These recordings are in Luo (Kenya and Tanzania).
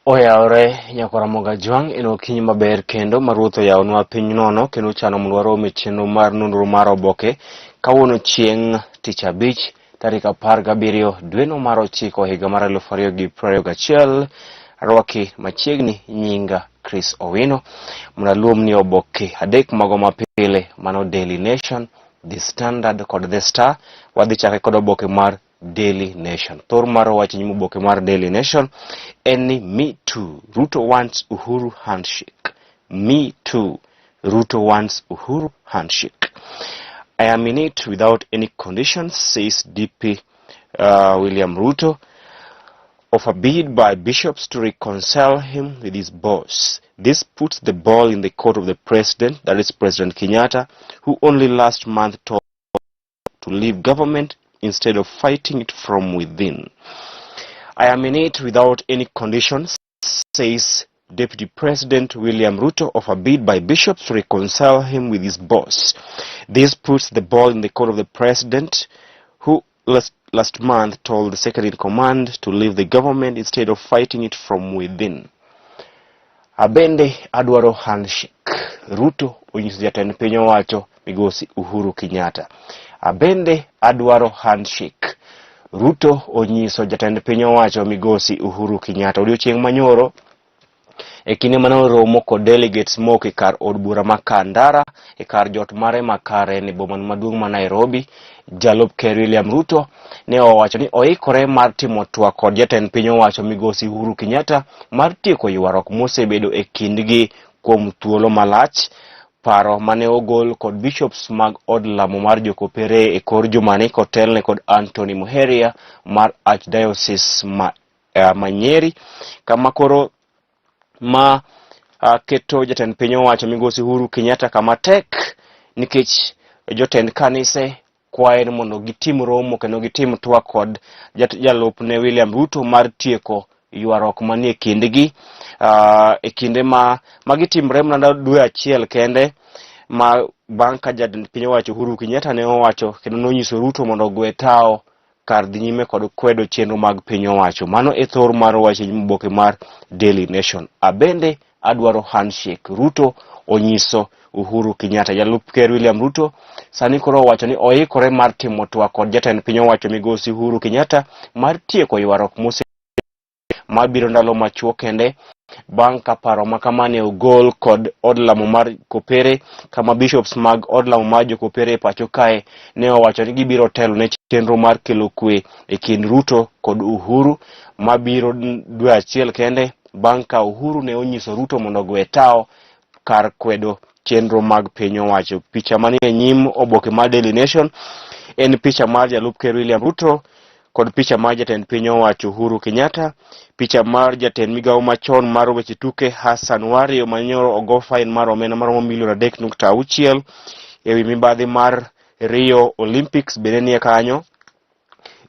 Oyawore nyakwar Ramogi Ajwang', en okinyi maber kendo ma Ruoth oyawonwa piny nono kendo ochano mondo warom e chenro mar nonro mar oboke kawuono chieng' tich abich tarik 17 dweno mar ochiko higa mar 2021. Arwaki machiegni nyinga Chris Owino mondo aluomni oboke adek mago mapile mano Daily Nation, The Standard kod The Star. Wadhi chake kod oboke mar Daily Nation. Thor mar wach nyim oboke mar Daily Nation en ni Me Too, Ruto wants Uhuru handshake. Me Too, Ruto wants Uhuru handshake. I am in it without any conditions, says DP William Ruto. Of a bid by bishops to reconcile him with his boss. This puts the ball in the court of the president, that is President Kenyatta, who only last month told to leave government instead of fighting it from within. I am in it without any conditions, says Deputy President William Ruto of a bid by bishops to reconcile him with his boss. This puts the ball in the court of the president, who last month told the second in command to leave the government instead of fighting it from within. Abende adwaro handshake. Ruto onyiso jatend piny owacho migosi Uhuru Kenyatta. Abende adwaro handshake. Ruto onyiso jatend piny owacho migosi Uhuru Kenyatta. Odiochieng' manyoro e kinde mane oromo kod delegates mok e kar od bura ma Kandara e kar jot mare ma Karen e boma maduong' ma Nairobi, jalup ker William Ruto ne owacho ni oikore mar timo twak kod jatend piny owacho migosi Uhuru Kenyatta mar tieko ywaruok mosebedo e kindgi kuom thuolo malach. Paro mane ogol kod bishops mag od lamo mar Jokopere e kor jumani kotelne kod Anthony Muheria mar Archdiocese ma Nyeri, kama koro ma keto jatend piny owacho migosi Uhuru Kenyatta kama tek nikech jotend kanise kwaye ni mondo gitim romo kendo gitim twak kod jalupne William Ruto mar tieko ywaruok manie kindgi e kinde ma magitimre mana dwe achiel kende ma bang' ka jatend piny owacho Uhuru Kenyatta ne owacho kendo nonyiso Ruto mondo ogwe tawo kar dhi nyime kod kwedo chenro mag piny owacho. Mano e thor mar wach e oboke mar Daily Nation. Abende adwaro handshake. Ruto onyiso Uhuru Kenyatta. Jalup ker William Ruto sani koro owacho ni oikore mar timo twak kod jatend piny owacho migosi Uhuru Kenyatta mar tieko ywaruok mose mabiro ndalo machuok kende bang' ka paro ma kama ne ogol kod od lamo mar Kopere, kama bishops mag od lamo mar Jokopere e pacho kae ne owacho ni gibiro telo ne chenro mar kelo kwe e kind Ruto kod Uhuru mabiro dwe achiel kende bang' ka Uhuru ne onyiso Ruto mondo ogwe tawo kar kwedo chenro mag piny owacho. Picha manie nyim oboke mar Daily Nation en picha mar jalup ker William Ruto kod picha mar jatend piny owacho Uhuru Kenyatta, picha mar jatend migawo machon mar weche tuke Hassan Wario manyoro ogo fain mar omenda maromo milion 3.6 ewi mibadhi mar Rio Olympics bende nie kanyo.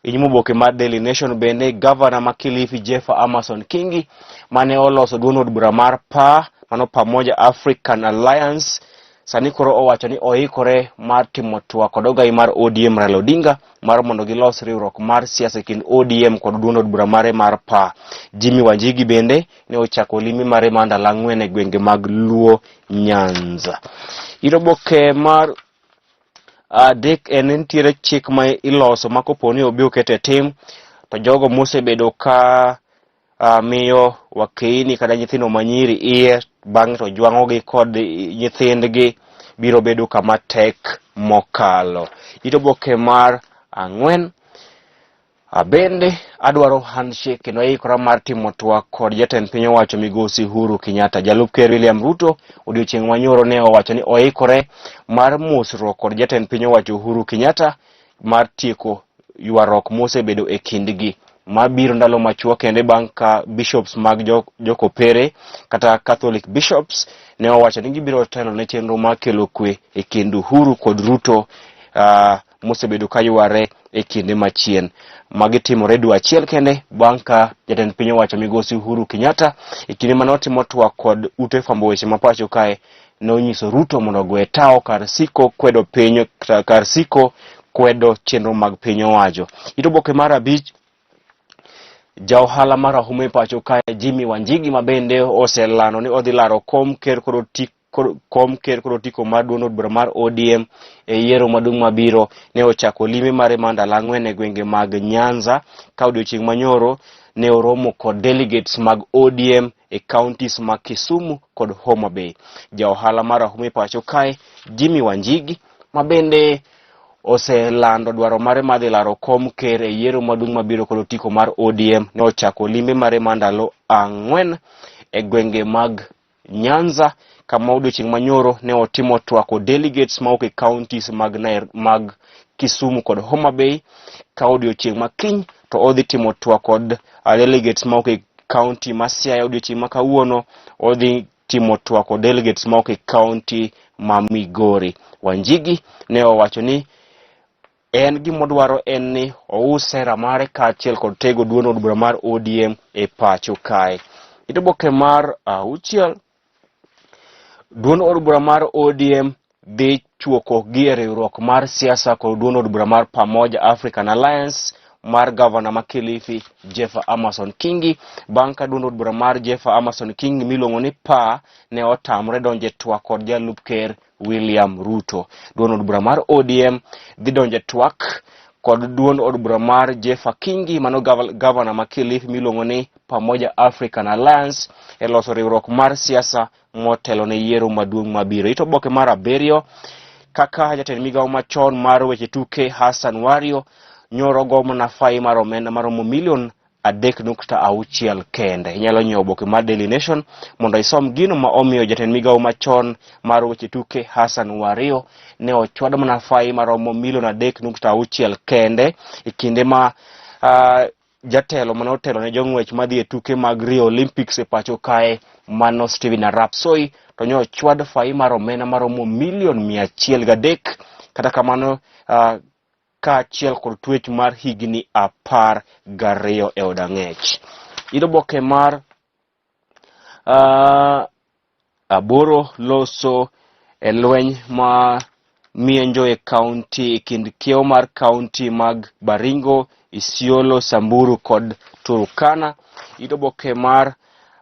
E nyim oboke mar Daily Nation bende gavana ma Kilifi Jeffer Amason Kingi mane oloso duond od bura mar PA mano Pamoja African Alliance sani koro owacho ni oikore mar timo twak kod ogai mar ODM Raila Odinga mar mondo gilos riwruok mar siasa e kind ODM kod duond od bura mare mar PA. Jimmy Wanjigi bende ne ochako limbe mare mar ndalo ang'wen e gwenge mag Luo Nyanza. Ir oboke mar adek en nitiere chik ma iloso ma kopo ni obi oket e tim to jogo mosebedo ka miyo wakeini kata nyithindo manyiri iye bang'e to jwang'ogi kod nyithindgi biro bedo kama tek mokalo. It oboke mar ang'wen Abende adwaro handshake kendo aikora mar timo twak kod jatend piny owacho migosi Uhuru Kenyatta. Jalup ker William Ruto odiochieng' manyoro ne owacho ni oikore mar mosruok kod jatend piny owacho Uhuru Kenyatta mar tieko ywaruok mosebedo e kindgi mabiro ndalo machuok kende bang' ka bishops mag jokopere kata Catholic bishops ne owacho ni gibiro telo ne chenro mar kelo kwe e kind Uhuru kod Ruto mosebedo ka yware e kinde machien. Magi timore dwe achiel kende bang' ka jatend piny owacho migosi Uhuru Kenyatta e kinde mane otimo twak kod ute fwambo weche ma pacho kae nonyiso Ruto mondo ogwe tawo kar siko kwedo piny kar siko kwedo chenro mag piny owacho. It oboke mar abich. Ja ohala marahuma e pacho kae Jimmy Wanjigi ma bende oselando ni odhi laro kom ker kod kom ker kod otiko mar duond od bura mar ODM e yiero maduong' mabiro ne ochako limbe mare mar ndalo ang'wen e gwenge mag Nyanza ka odiochieng' manyoro ne oromo kod delegates mag ODM e counties mag Kisumu kod Homa Bay. Ja ohala marahuma e pacho kae Jimmy Wanjigi ma bende oselando dwaro mare mar dhi laro kom ker e yiero maduong' mabiro kod otiko mar ODM ne ochako limbe mare mar ndalo ang'wen e gwenge mag Nyanza kama odiochieng' manyoro ne otimo twak kod delegates mawuok e counties mag, Nair, mag Kisumu kod Homa Bay ka odiochieng' ma kiny to odhi timo twak kod delegates mawuok e county ma Siaya. Odiochieng' ma kawuono odhi timo twak kod delegates mawuok e county ma Migori. Wanjigi ne owacho ni en gimodwaro en ni ous sera mare kaachiel kod tego duond od bura mar ODM e pacho kae. It oboke mar auchiel, duond od bura mar ODM dhi chuoko gi e riwruok mar siasa kod duond od bura mar Pamoja African Alliance mar gavana ma Kilifi Jeffer Amason Kingi bang' ka duond od bura mar Jeffer Amason Kingi miluongo ni PA ne otamre donjo e twak kod jalup ker William Ruto. Duond od bura mar ODM dhi donjo e twak kod duond od bura mar Jeffer Kingi mano gavana ma Kilifi miluongo ni Pamoja African Alliance e loso riwruok mar siasa motelo ne yiero maduong' mabiro. It oboke mar abiriyo kaka jatend migawo machon mar weche tuke Hassan Wario nyoro go mana fai mar omenda maromo milion 3.6 kende. Inyalo nyiewo oboke mar Daily Nation mondo isom gino ma omiyo jatend migawo machon mar weche tuke Hassan Wario ne ochwad mana fai maromo milion 3.6 kende e kinde ma jatelo mane otelo ne jong'wech madhi e tuke mag Rio Olympics e pacho kae mano Stephen Arap Soi to nyo ochwad fai mar omenda maromo milion 103 kata kamano kaachiel kod twech mar higni 12 e od ang'ech. It oboke mar aboro loso e lweny ma mienjo e kaunti e kind kiewo mar kaunti mag Baringo, Isiolo, Samburu kod Turkana. It oboke mar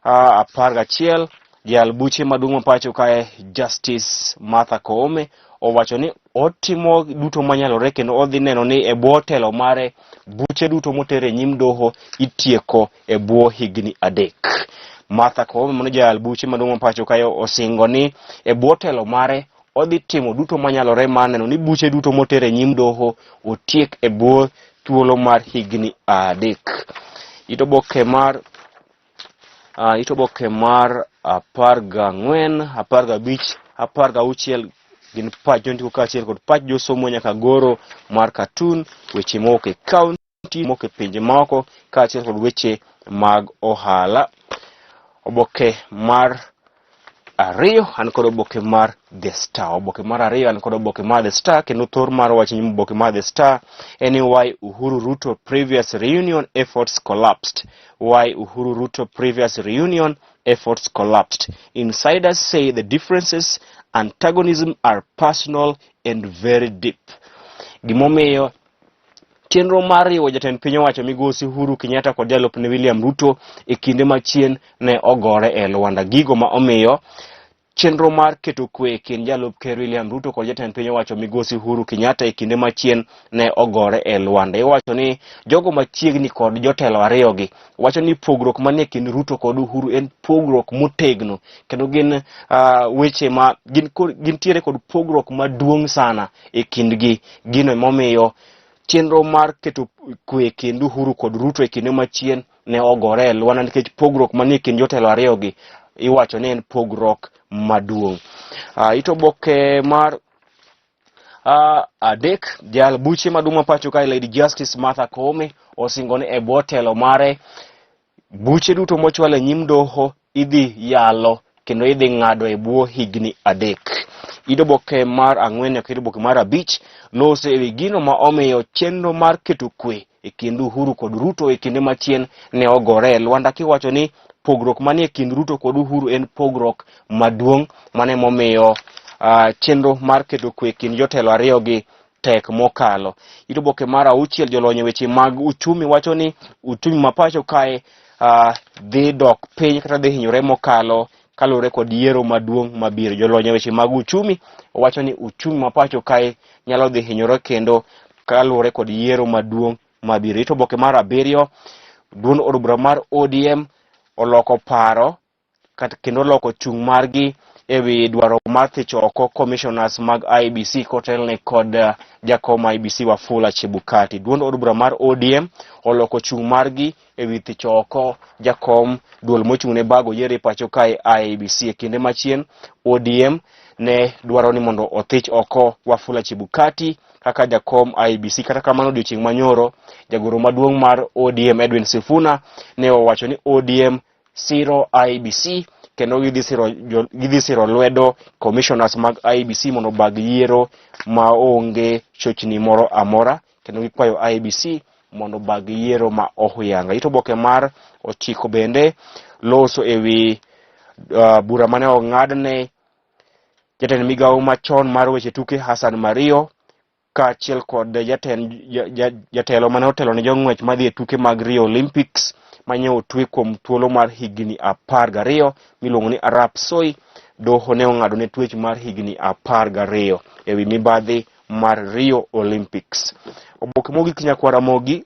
11 jayal buche maduong' ma pacho kae Justice Martha Koome owacho ni otimo duto manyalore kendo odhi neno ni e bwo telo mare buche duto moter e nyim doho itieko e bwo higni 3. Martha Koome mano jayal buche maduong' ma pacho kae osingo ni e bwo telo mare odhi timo duto manyalore mar neno ni buche duto moter e nyim doho otiek e bwo thuolo mar higni 3. It oboke mar it oboke mar 14, 15, 16 gin pach jondiko kaachiel kod pach josomo nyaka goro mar cartoon, weche mowuok e kaunti, mowuok e pinje maoko kaachiel kod weche mag ohala. Oboke mar 2 an kod oboke mar The Star. Oboke mar 2 an kod oboke mar The Star kendo thor mar wach nyim oboke mar The Star en ni why Uhuru Ruto previous reunion efforts collapsed. Why Uhuru Ruto previous reunion efforts collapsed. Insiders say the differences, antagonism are personal and very deep. Gimomiyo chenro mar riwo jatend piny owacho migosi Uhuru Kenyatta kod jalupne William Ruto e kinde machien ne ogore e lwanda. Gigo ma omiyo chenro mar keto kwe e kind jalup ker William Ruto kod jatend piny owacho migosi Uhuru Kenyatta e kinde machien ne ogore e lwanda. Iwacho ni jogo machiegni kod jotelo ariyogi wacho ni pogruok manie kind Ruto kod Uhuru en pogruok motegno kendo gin weche ma gintiere kod pogruok maduong' sana e kindgi. Gino emomiyo chenro mar keto kwe e kind Uhuru kod Ruto e kinde machien ne ogore e lwanda nikech pogruok manie kind jotelo ariyogi iwacho ni en pogruok maduong'. It oboke mar 3 jal buche maduong' ma pacho kae Lady Justice Martha Koome osingo ni e bwo telo mare buche duto mochwal e nyim doho idhi yalo kendo idhi ng'ado e bwo higni 3. It oboke mar 4 nyaka it oboke mar 5 loso e wi gino ma omiyo chenro mar keto kwe e kind Uhuru kod Ruto e kinde machien ne ogore e lwanda kiwacho ni pogruok manie kind Ruto kod Uhuru en pogruok maduong' mane momiyo chenro mar keto kwe e kind jotelo ariyogi tek mokalo. It oboke mar auchiel jolony e weche mag uchumi wacho ni uchumi ma pacho kae dhi dok piny kata dhi hinyore mokalo kaluwore kod yiero maduong' mabiro. Jolony e weche mag uchumi wacho ni uchumi ma pacho kae nyalo dhi hinyore kendo kaluwore kod yiero maduong' mabiro. It oboke mar abiriyo duond od bura mar ODM oloko paro kata kendo loko chung' margi e wi dwaro mar thicho oko commissioners mag IEBC kotelne kod jakom IEBC Wafula Chebukati. Duond od bura mar ODM oloko chung' margi e wi thicho oko jakom duol mochung' ne bago yiero e pacho kae IEBC. E kinde machien ODM ne dwaro ni mondo othich oko Wafula Chebukati kaka jakom IEBC. Kata kamano odiochieng' manyoro jagoro maduong' mar ODM Edwin Sifuna ne owacho ni ODM siro IEBC kendo gidhi siro lwedo commissioners mag IEBC mondo obag yiero maonge chochni moro amora kendo gikwayo IEBC mondo obag yiero ma ohuyanga. It oboke mar ochiko bende loso e wi bura mane ong'adne jatend migawo machon mar weche tuke Hassan Mario kaachiel kod jatelo mane otelo ne jong'wech madhi e tuke mag Rio Olympics manye otwe kuom thuolo mar higni 12 miluongo ni Arap Soi. Doho ne ong'ado ne twech mar higni 12 e wi mibadhi mar Rio Olympics. Oboke mogik nyakwar Ramogi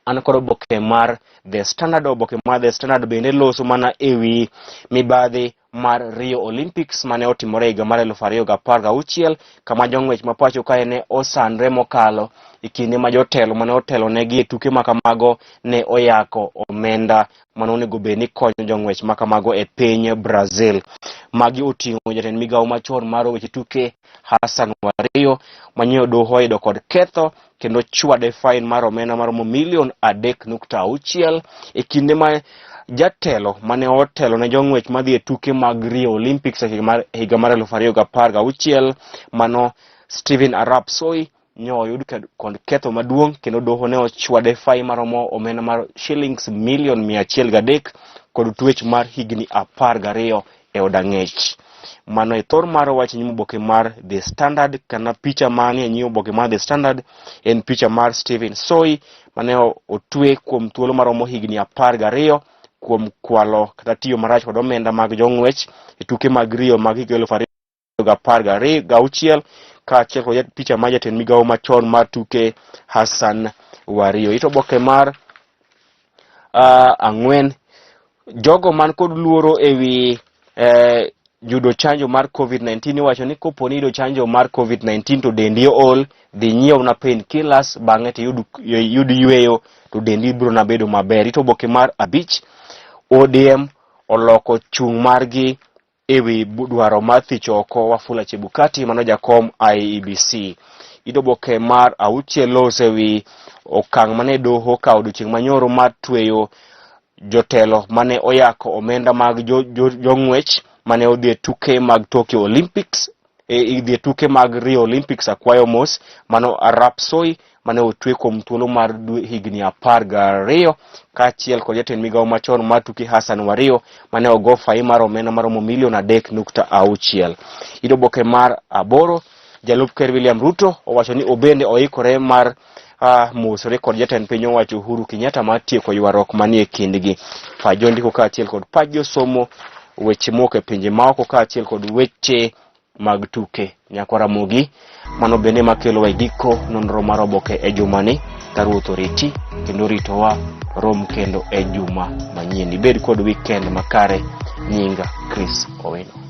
an kod oboke mar The Standard. Oboke mar The Standard bende loso mana e wi mibadhi mar Rio Olympics mane otimore higa mar 2016 kama jong'wech ma pacho kae ne osandre mokalo e kinde ma jotelo mane otelo negi e tuke ma kamago ne oyako omenda mane onego bed ni konyo jong'wech ma kamago e piny Brazil. Magi oting'o jatend migawo machon mar weche tuke Hassan Wario manyo doho oyudo kod ketho kendo chwade fain mar omenda maromo milion 3.6 e kinde ma jatelo mane otelo ne jong'wech madhi e tuke mag Rio Olympics e higa mar 2016 mano Stephen Arap Soi nyo oyud kod ketho maduong' kendo doho ne ochwade fain maromo omenda mar shillings milion 103 kod twech mar higni 12 e od ang'ech. Mano e thor mar wach nyim oboke mar The Standard kana picha manie nyim oboke mar The Standard en picha mar Stephen Soi mane otwe kuom thuolo maromo higni 12 kuom kwalo kata tiyo marach kod omenda mag jong'wech e tuke mag Rio mag higa 2016 kaachiel kod picha mar jatend migawo machon mar tuke Hassan Wario. It oboke mar ang'wen jogo man kod luoro ewi yudo chanjo mar COVID-19 iwacho ni kopo ni yudo chanjo mar COVID-19 to dendi ool, dhi nyiew na painkillers bang'e to iyud yweyo to dendi biro na bedo maber. It oboke mar abich ODM oloko chung' margi ewi dwaro mar thicho oko Wafula Chebukati mano jakom IEBC. It oboke mar auchiel loso ewi okang' mane doho okawo odiochieng' manyoro mar tweyo jotelo mane oyako omenda mag jong'wech mane odhi e tuke mag Tokyo Olympics, idhi e tuke mag Rio Olympics akwayo mos mano Arap Soi mane otwe kuom thuolo mar higni 12 kaachiel kod jatend migawo machon mar tuke Hassan Wario mane ogo fai mar omenda maromo milion 3.6. It oboke mar aboro jalup ker William Ruto owacho ni obende oikore mar mosore kod jatend piny owacho Uhuru Kenyatta mar tieko ywaruok manie kindgi. Pach jondiko kaachiel kod pach josomo weche mowuok e pinje maoko kaachiel kod weche mag tuke. Nyakwa Ramogi, mano bende makelowa e giko nonro mar oboke e jumani. Ka Ruoth oriti kendo oritowa rom kendo e juma manyien. Ibed kod weekend makare. Nyinga Chris Owino.